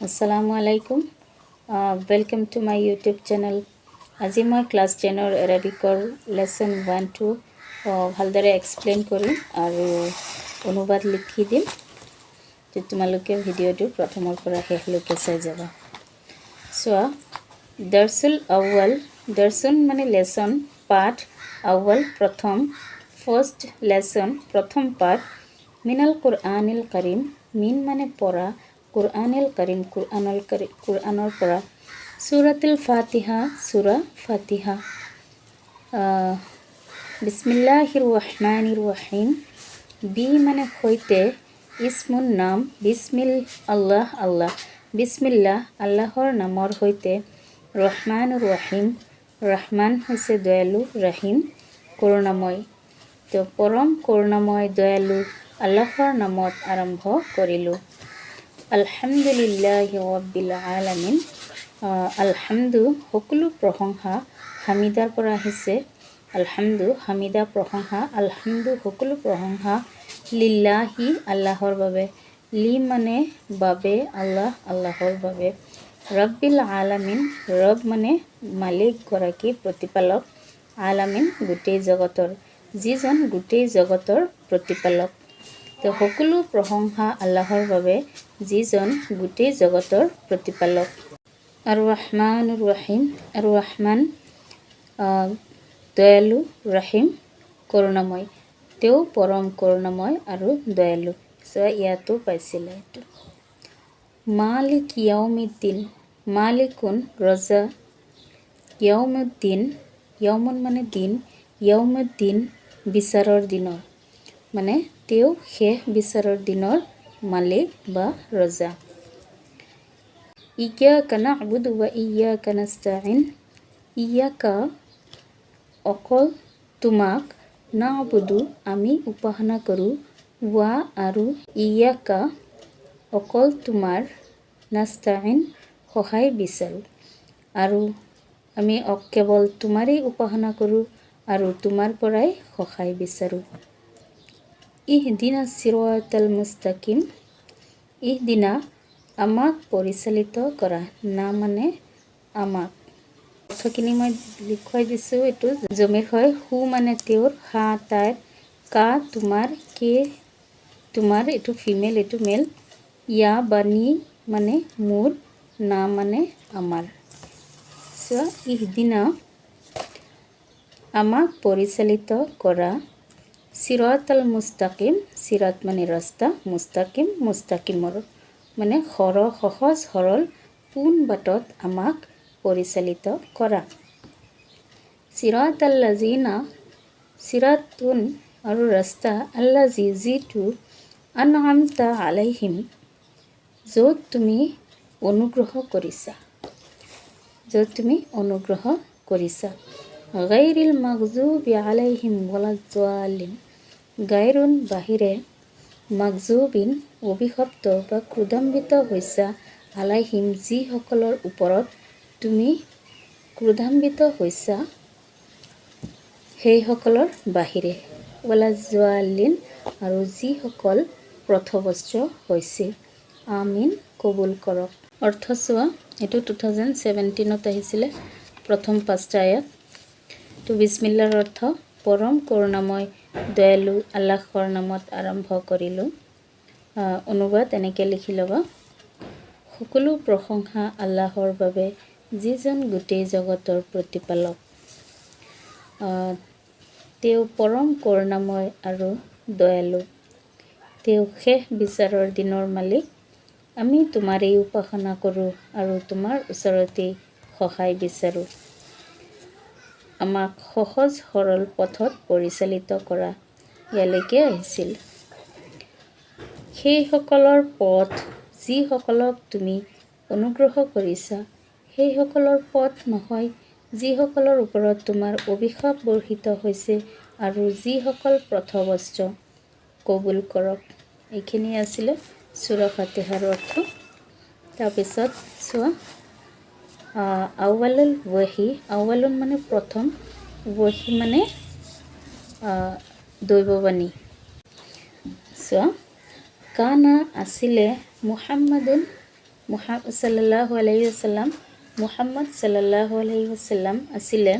আসসালামু আলাইকুম, welcome to my YouTube channel. আজি মই ক্লাছ 10ৰ এৰাবিকৰ লেচন 1-টো ভালদৰে এক্সপ্লেইন কৰিম আৰু অনুবাদ লিখি দিম। তো তোমালোকে ভিডিঅ'টো প্ৰথমৰ পৰা শেষলৈকে চাই যাবা। চোৱা, দৰ্চুল আউ্ৱাল। দৰ্চুন মানে লেচন, পাঠ। আউ্ৱাল প্ৰথম, ফাৰ্ষ্ট লেচন প্ৰথম পাঠ। মিনাল কুৰআনিল কাৰিম। মিন মানে পৰা, কুৰআনিল কাৰিম কুৰআনুল কাৰিম কুৰআনৰ পৰা। সুৰাতুল ফাতিহা, সুৰা ফাতিহা। বিসমিল্লাহিৰ ৰহমানিৰ ৰহিম। বি মানে সৈতে, ইসমুন নাম, বিসমিল আল্লাহ আল্লাহ, বিসমিল্লাহ আল্লাহৰ নামৰ সৈতে, ৰহমান ৰহিম, ৰহমান হৈছে দয়ালু, ৰহিম কৰুণাময়। তো পৰম কৰুণাময় দয়ালু আল্লাহৰ নামত আৰম্ভ কৰিলোঁ। আলহামদুলিল্লাহ ৰব্বিল আলামিন। আলহামদু সকলো প্ৰশংসা, হামিদাৰ পৰা আহিছে। আলহামদু হামিদা প্ৰশংসা, আলহামদু সকলো প্ৰশংসা, লিল্লাহি আল্লাহৰ বাবে, লি মানে বাবে, আল্লাহ আল্লাহৰ বাবে, ৰব্বিল আলামিন, ৰব মানে মালিক, গৰাকী, প্ৰতিপালক, আলামিন গোটেই জগতৰ, যিজন গোটেই জগতৰ প্ৰতিপালক। তো সকলো প্ৰশংসা আল্লাহৰ বাবে, যিজন গোটেই জগতৰ প্ৰতিপালক। আৰু ৰহমান ৰহিম, আৰু ৰহমান দয়ালু, ৰহিম কৰুণাময়। তেওঁ পৰম কৰুণাময় আৰু দয়ালু। চ' ইয়াতো পাইছিলে এইটো। মালিক য়াউমিদ্দিন। মালিকুন ৰজা, য়াউমুদ্দিন, য়াউমুন মানে দিন, য়াউমুদ্দিন বিচাৰৰ দিনৰ, মানে তেওঁ শেষ বিচাৰৰ দিনৰ মালিক বা ৰজা। إياك نعبد وإياك نستعين। إياك অকল তোমাক, নাবুদু আমি উপাসনা কৰোঁ, ৱা আৰু, ইয়াকা অকল তোমাৰ, নাস্তাইন সহায় বিচাৰোঁ। আৰু আমি কেৱল তোমাৰেই উপাসনা কৰোঁ আৰু তোমাৰ পৰাই সহায় বিচাৰোঁ। اهدنا الصراط المستقيم। اهدنا আমাক পৰিচালিত কৰা, না মানে আমাক। অৰ্থখিনি মই লিখুৱাই দিছোঁ। এইটো জমিৰ হয়। হু মানে তেওঁৰ, হা তাইৰ, কা তোমাৰ, কে তোমাৰ, এইটো ফিমেল, এইটো মেল। ইয়া বা নি মানে মোৰ, না মানে আমাৰ। চোৱা, اهدنا আমাক পৰিচালিত কৰা, صراط المستقيم, চিৰাত মানে ৰাস্তা, মুস্তাকিম মুস্তাকিমৰ মানে সহজ সৰল পোন বাটত আমাক পৰিচালিত কৰা। صراط الذين, চিৰাতুন আৰু ৰাস্তা, আল্লাজি যিটো, أنعمت عليهم য'ত তুমি অনুগ্ৰহ কৰিছা, য'ত তুমি অনুগ্ৰহ কৰিছা। غير المغضوب عليهم ولا الضالين। গায়ৰুন বাহিৰে, মাগজুবিন অভিশপ্ত বা ক্ৰোধান্বিত হৈছা, عليهم যিসকলৰ ওপৰত তুমি ক্ৰোধান্বিত হৈছা সেইসকলৰ বাহিৰে, ولا الضالين আৰু যিসকল পথভ্ৰষ্ট হৈছে। আমিন, কবুল কৰক। অৰ্থ চোৱা, এইটো 2017ত আহিছিলে, প্ৰথম পাঁচটা আয়াত। তো বিছমিল্লাৰ অৰ্থ পৰম কৰুণাময় দয়ালু আল্লাহৰ নামত আৰম্ভ কৰিলোঁ। অনুবাদ এনেকৈ লিখি ল'বা। সকলো প্ৰশংসা আল্লাহৰ বাবে, যিজন গোটেই জগতৰ প্ৰতিপালক। তেওঁ পৰম কৰুণাময় আৰু দয়ালু। তেওঁ শেষ বিচাৰৰ দিনৰ মালিক। আমি তোমাৰেই উপাসনা কৰোঁ আৰু তোমাৰ ওচৰতেই সহায় বিচাৰোঁ। আমাক সহজ সৰল পথত পৰিচালিত কৰা। ইয়ালৈকে আহিছিল। সেইসকলৰ পথ যিসকলক তুমি অনুগ্ৰহ কৰিছা, সেইসকলৰ পথ নহয়, যিসকলৰ ওপৰত তোমাৰ অভিশাপ বৰ্ষিত হৈছে আৰু যিসকল পথভ্ৰষ্ট। কবুল কৰক। এইখিনি আছিলে চুৰা ফাতিহাৰ অৰ্থ। তাৰপিছত চোৱা, أول الوحي। আৱালুন মানে প্ৰথম, ৱহি মানে দৈৱবাণী। চোৱা, كان আছিলে, মুহাম্মাদুন চাল্লাল্লাহু আলাইহি ৱাছাল্লাম, মুহাম্মদ চাল্লাল্লাহু আলাইহি ৱাছাল্লাম আছিলে,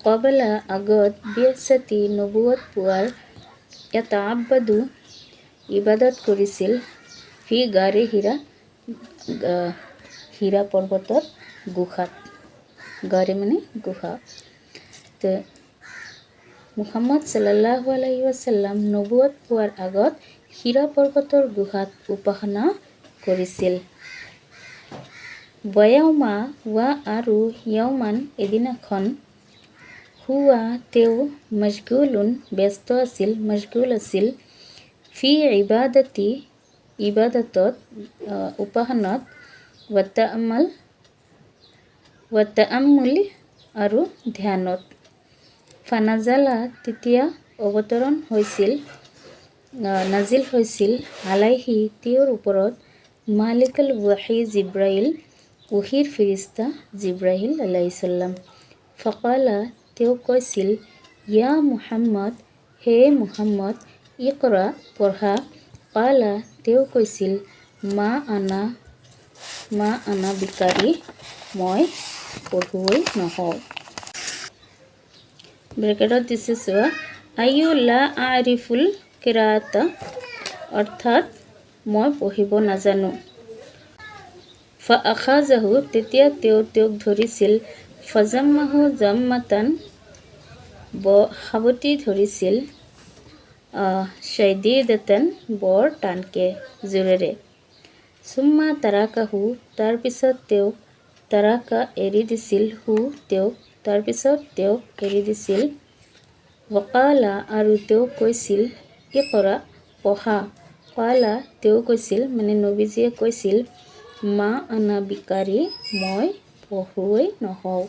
কবলা আগত, বিআছাতি নবুৱত পোৱাৰ, ইয়াতাআব্বাদু ইবাদত কৰিছিল, ফি গাৰে হীৰা, হীৰা পৰ্বতৰ গুহাত। গাৰে মানে গুহা। তো মুহাম্মদ চাল্লাল্লাহু আলাইহি ৱাছাল্লাম নবুৱত পোৱাৰ আগত হীৰা পৰ্বতৰ গুহাত উপাসনা কৰিছিল। ৱয়াউমা ৱা আৰু, য়ৌমান এদিনাখন, হুৱা তেওঁ, মশগুলুন ব্যস্ত আছিল, মশগুল আছিল, ফি ইবাদতি ইবাদতত, উপাসনাত, ৱাতাআম্মাল ৱাতাআম্মুল আৰু ধ্যানত। ফানাজালা তেতিয়া অৱতৰণ হৈছিল, নাজিল হৈছিল, আলাইহি তেওঁৰ ওপৰত, মালিকুল ৱাহি জিব্ৰাইল, ওহিৰ ফিৰিস্তা জিব্ৰাহিল আলাইহিছাল্লাম। ফকালা তেওঁ কৈছিল, ইয়া মুহাম্মদ, হে মুহাম্মদ, ইকৰা পঢ়া। কালা তেওঁ কৈছিল, মা আনা, মা আনা বিকাৰী, মই পঢ়ুৱৈ নহওঁ। ব্ৰেকেটত দিছে চোৱা, আয়ু লা আৰিফুল কিৰাতা, অৰ্থাৎ মই পঢ়িব নাজানো। ফা আখাজাহু তেতিয়া তেওঁ তেওঁক ধৰিছিল, ফজাম্মাহু জাম্মাতান সাৱটি ধৰিছিল, শ্বাদীদাতান বৰ টানকে, জোৰেৰে। চুম্মা তাৰাকাহু তাৰপিছত তেওঁক, তাৰাকা এৰি দিছিল, হু তেওঁক, তাৰপিছত তেওঁক এৰি দিছিল। ৱকালা আৰু তেওঁ কৈছিল, ইকৰা পঢ়া। কালা তেওঁ কৈছিল, মানে নবীজীয়ে কৈছিল, মা আনা বিকাৰী, মই পঢ়ুৱৈ নহওঁ।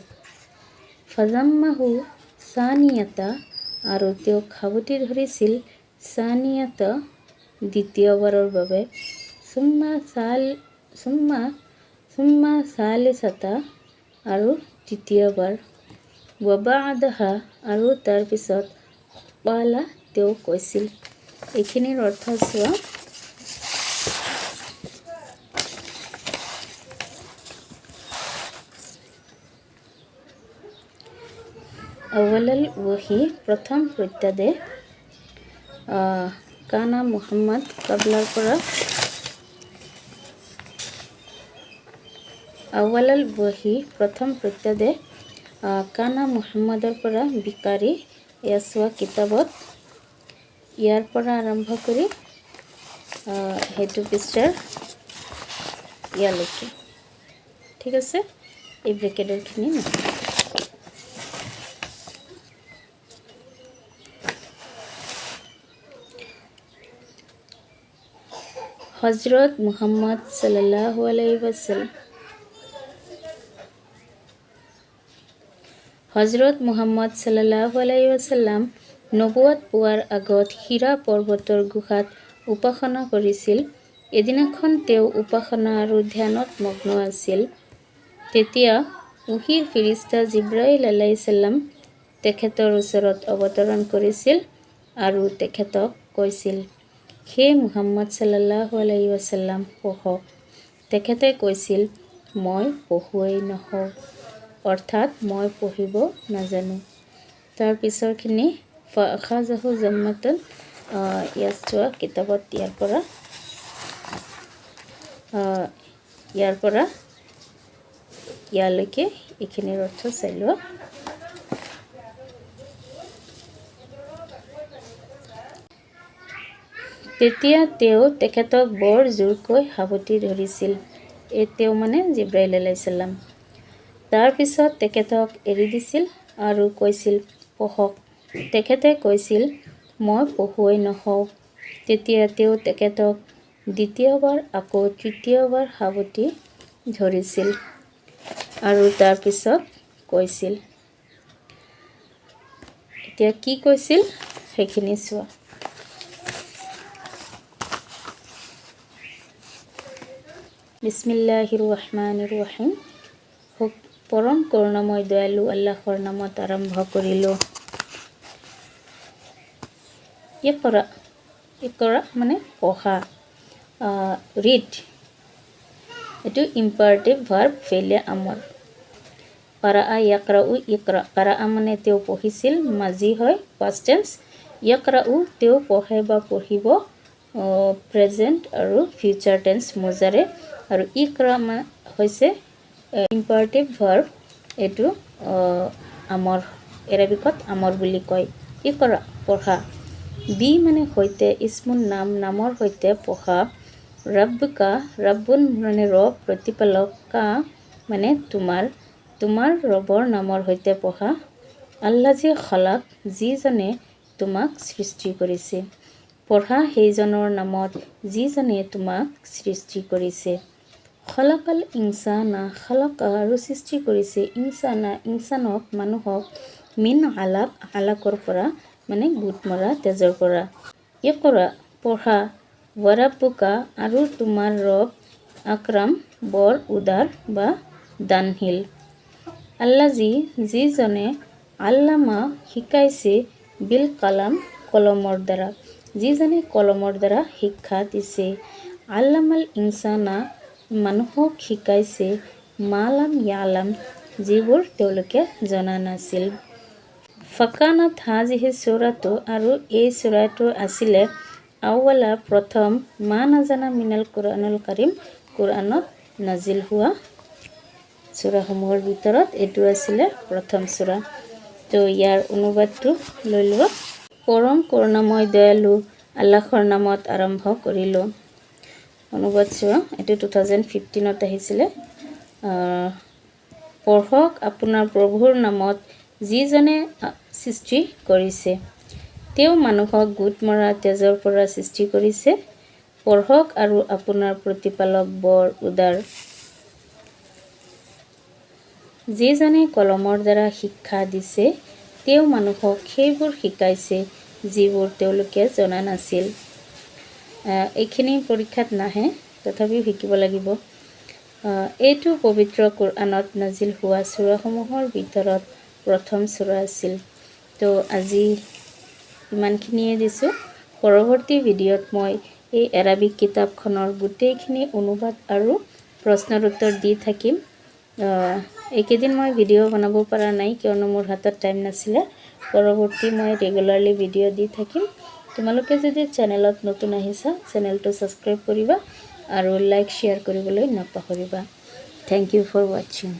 ফাজাম্মাহু ছানিয়াতা আৰু তেওঁক সাৱটি ধৰিছিল, ছানিয়াতা দ্বিতীয়বাৰৰ বাবে। চুম্মা চাল চুম্মা চুম্মা চালিচাতা আৰু তৃতীয়বাৰ। ৱাবাআদাহা আৰু তাৰপিছত, কালা তেওঁ কৈছিল। এইখিনিৰ অৰ্থ চোৱা, আৱালাল ৱহি প্ৰথম প্ৰত্যাদেশ, কানা মুহাম্মদ কাবলাৰ পৰা, আৱালাল ৱহি প্ৰথম প্ৰত্যাদেশ, কানা মুহাম্মদৰ পৰা বিকাৰী, এয়া চোৱা কিতাপত ইয়াৰ পৰা আৰম্ভ কৰি সেইটো পৃষ্ঠাৰ ইয়ালৈকে। ঠিক আছে, এই ব্ৰেকেটৰখিনি নহয়। হজৰত মুহাম্মদ চাল্লাল্লাহু আলাইহি ৱাছাল্লাম, হজৰত মুহাম্মদ চাল্লাল্লাহু আলাইহি ৱাছাল্লাম নবুৱত পোৱাৰ আগত হীৰা পৰ্বতৰ গুহাত উপাসনা কৰিছিল। এদিনাখন তেওঁ উপাসনা আৰু ধ্যানত মগ্ন আছিল। তেতিয়া ওহীৰ ফিৰিস্তা জিব্ৰাইল আলাইহিছাল্লাম তেখেতৰ ওচৰত অৱতৰণ কৰিছিল আৰু তেখেতক কৈছিল, হে মুহাম্মদ চাল্লাল্লাহু আলাইহি ৱাছাল্লাম, পঢ়ক। তেখেতে কৈছিল, মই পঢ়ুৱৈ নহওঁ, অৰ্থাৎ মই পঢ়িব নাজানো। তাৰ পিছৰখিনি ফাখাজাহু জাম্মাতান, ইয়াত চোৱা কিতাপত ইয়াৰ পৰা ইয়ালৈকে এইখিনিৰ অৰ্থ চাই লোৱা। তেতিয়া তেওঁ তেখেতক বৰ জোৰকৈ সাৱটি ধৰিছিল। এই তেওঁ মানে জিব্ৰাইল আলাইহিছাল্লাম। তাৰপিছত তেখেতক এৰি দিছিল আৰু কৈছিল, পঢ়ক। তেখেতে কৈছিল, মই পঢ়ুৱৈ নহওঁ। তেতিয়া তেওঁ তেখেতক দ্বিতীয়বাৰ আকৌ তৃতীয়বাৰ সাৱটি ধৰিছিল আৰু তাৰপিছত কৈছিল। এতিয়া কি কৈছিল সেইখিনি চোৱা। বিসমিল্লাহিৰ ৰহমানিৰ ৰহিম। পৰম কৰুণাময় দয়ালু আল্লাহৰ নামত আৰম্ভ কৰিলোঁ। ইকৰা, ইকৰা মানে পঢ়া, ৰিড। এইটো ইম্পাৰেটিভ ভাৰ্ব, ফেলে আমৰ। قرأ يقرأ اقرأ। قرأ মানে তেওঁ পঢ়িছিল, মাজি হয়, পাষ্ট টেন্স। يقرأ তেওঁ পঢ়ে বা পঢ়িব, প্ৰেজেণ্ট আৰু ফিউচাৰ টেন্স মুজাৰে। আৰু اقرأ মানে হৈছে ইম্পাৰেটিভ ভাৰ্ব, এইটো আমৰ, এৰাবিকত আমৰ বুলি কয়। اقرأ পঢ়া। بِ মানে সৈতে, اسم নাম, নামৰ সৈতে পঢ়া। ربك, ربٌ মানে ৰব, প্ৰতিপালক, ك মানে তোমাৰ, তোমাৰ ৰবৰ নামৰ সৈতে পঢ়া। الذي خلق যিজনে তোমাক সৃষ্টি কৰিছে। পঢ়া সেইজনৰ নামত যিজনে তোমাক সৃষ্টি কৰিছে। خلق الإنسان, خلق আৰু সৃষ্টি কৰিছে, إنسان ইনচানক, মানুহক, من علق আলাকৰ পৰা, মানে গোট মৰা তেজৰ পৰা। اقرأ পঢ়া। وربك আৰু তোমাৰ ৰব, أكرم বৰ উদাৰ বা দানশীল। الذي যিজনে, علم শিকাইছে, بالقلم কলমৰ দ্বাৰা, যিজনে কলমৰ দ্বাৰা শিক্ষা দিছে। علم الإنسان মানুহক শিকাইছে, ما لم يعلم যিবোৰ তেওঁলোকে জনা নাছিল। فكانت هذه السورة আৰু এই চূৰাটো আছিলে, أول প্ৰথম, ما نزل من القرآن الكريم কোৰআনত নাজিল হোৱা চূৰাসমূহৰ ভিতৰত এইটো আছিলে প্ৰথম চূৰা। তো ইয়াৰ অনুবাদটো লৈ লোৱা। পৰম কৰুণাময় দয়ালু আল্লাহৰ নামত আৰম্ভ কৰিলোঁ। অনুবাদ চোৱা, এইটো 2015ত আহিছিলে। পঢ়ক আপোনাৰ প্ৰভুৰ নামত যিজনে সৃষ্টি কৰিছে। তেওঁ মানুহক গোট মৰা তেজৰ পৰা সৃষ্টি কৰিছে। পঢ়ক আৰু আপোনাৰ প্ৰতিপালক বৰ উদাৰ। যিজনে কলমৰ দ্বাৰা শিক্ষা দিছে, তেওঁ মানুহক সেইবোৰ শিকাইছে যিবোৰ তেওঁলোকে জনা নাছিল। এইখিনি পৰীক্ষাত নাহে, তথাপিও শিকিব লাগিব। এইটো পবিত্ৰ কোৰআনত নাজিল হোৱা চূৰাসমূহৰ ভিতৰত প্ৰথম চূৰা আছিল। তো আজি ইমানখিনিয়ে দিছোঁ। পৰৱৰ্তী ভিডিঅ'ত মই এই এৰাবিক কিতাপখনৰ গোটেইখিনি অনুবাদ আৰু প্ৰশ্নৰ উত্তৰ দি থাকিম। এইকেইদিন মই ভিডিঅ' বনাব পৰা নাই, কিয়নো মোৰ হাতত টাইম নাছিলে। পৰৱৰ্তী মই ৰেগুলাৰলি ভিডিঅ' দি থাকিম। তোমালোকে যদি চেনেলত নতুন আহিছা, চেনেলটো ছাবস্ক্ৰাইব কৰিবা আৰু লাইক, শ্বেয়াৰ কৰিবলৈ নাপাহৰিবা। Thank you for watching.